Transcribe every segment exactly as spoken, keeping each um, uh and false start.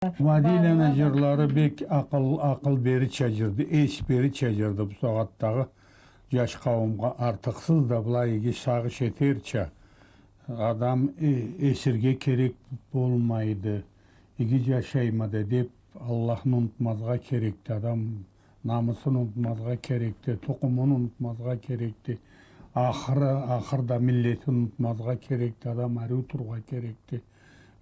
Къубадийланы жырлары бек акъыл, акъыл берирча жырды, эс берирча жырды бусагъатдагъы жаш къауумгъа артыкъсыз да былай иги сагъыш этерча. Адам э-, эсирге керек болмайды. Иги жашайма да деп, Аллахны унутмазгъа керекди адам, намысын унутмазгъа керекди, тукъумун унутмазгъа керекди. Ахыры, ахырда миллетин унутмазгъа керекди адам, ариу тургъа керекди.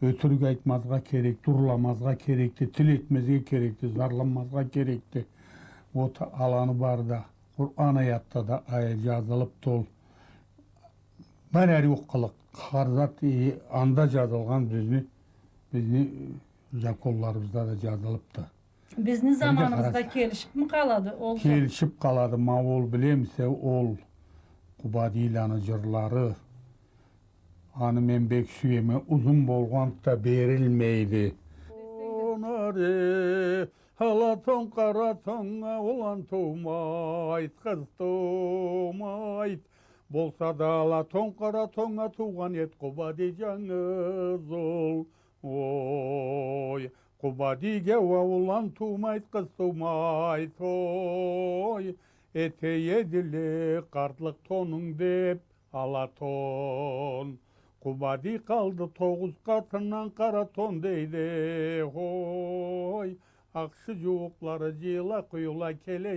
Ётюрюк айтмазгъа керекди, урламазгъа керекди, тил этмезге керекди, зарланмазгъа керекди. Вот аланы бары да Къуран аятда да ая-, жазылыпды ол. Бар ариу къылыкъ, хар зат, э, анда жазылгъан бизни, бизни, э, законларыбызда да жазылыпды. Бизни заманыбызда келишипми къалады ол зат? Келишип къалады, ма ол билемисе, ол Къубадийланы жырлары. Аны мен бек сюеме, узун болгъанды да берилмейди. Онаре, ала тон, къара тоннга улан тумайт, къыз тумайт. Болса да ала тон, къара тоннга туугъан эд Къубади жангыз ол. Ой, Къубадиге уа улан тумайт, къыз тумайт, ой. Этей эдиле къартлыкъ тонунг деп ала тон. Къубади къалды тогъуз къатындан къара тон дейди, ой. Ахшы жууукълары жыйыла, къуюла келе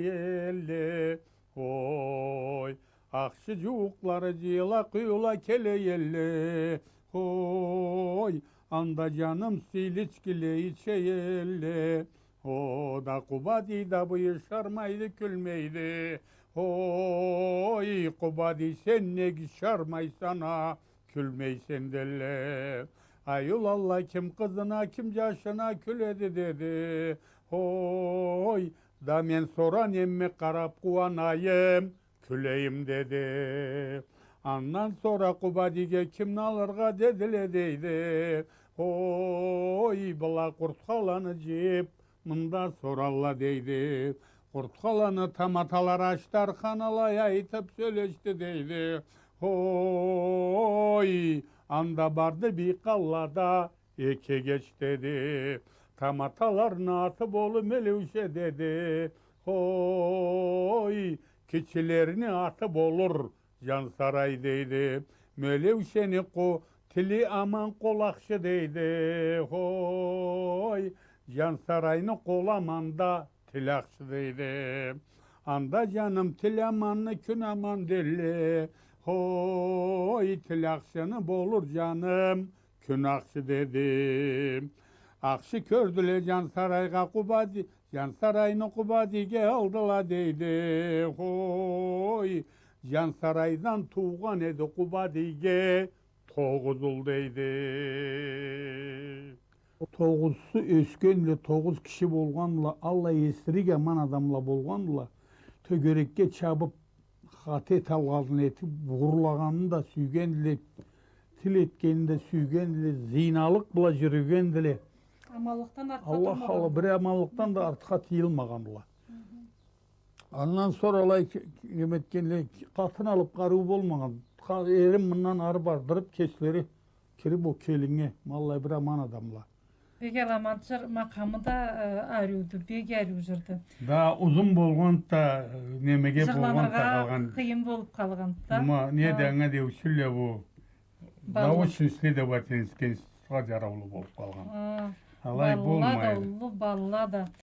элле, ой. Ахшы жууукълары жыйыла, къуюла келе элле, ой. Анда жаным сыйлы ичкиле иче элле. О да Къубади да быйышармайды, кюлмейди. Ой, Къубади, сен неге ышармайсан а, кюлмейсен деле. Ай, уланла ким къызына, ким жашына кюледи деди. Ой, да мен сора неме къарап къууанайым, кюлейим деди. Андан сора Къубадиге кимни алыргъа дедиле дейди. Ой, была къуртхаланы жыйып, мында соралла дейди. Къуртхаланы таматалары ачды, арханалай айтып сёлешди дейди. Ой, анда барды бийкъалла да, эки эгеч деди. Таматаларыны аты болур Мёлеуше деди. Ой, кичилерини аты болур Жансарай дейди. Мёлеушени къо-, тили аман, къолу ахшы дейди. Ой, Жансарайны къолу аман да, тили ахшы дейди. Анда жаным тили аманны кюн аман делле. Ой, тили ахшыны болур жаным кюн ахшы деди. Ахшы кёрдюле Жансарайгъа Къубади, Жансарайны Къубадиге алдыла дейди. Ой, Жансарайдан туугъан эди Къубадиге тогъуз ул дейди. Тогъузусу ёсгенле, тогъуз киши болгъанла, аллай эсирик аман адамла болгъанла, тёгерекге чабып, хата эталгъанын этип, урлагъанын да сюйгендиле, тил этгенин да сюйгендиле, зыйналыкъ бла жюрюгендиле. Аманлыкъдан артха турмагъан. Аллах, Аллах, бир аманлыкъдан да артха тыйылмагъандыла. Андан сора алай ке-, неме этгенле, къатын алып къарыу болмагъан. Ха-, эрин мындан ары бардырып, кеслери кирип ол келиннге, ма аллай бир аман адамла. Бек аламат жыр, макъамы да, э, ариуду, бек ариу жырды. Да узун болгъанды да, э, немеге болгъанды да къалгъан. Жырланыргъа къыйын болуп къалгъанды да. Ма, не да анга деучюлле бу. Балла. Научный исследовательский институтха жараулу болуп къалгъан. А, алай болмайды. Балла да, уллу балла да.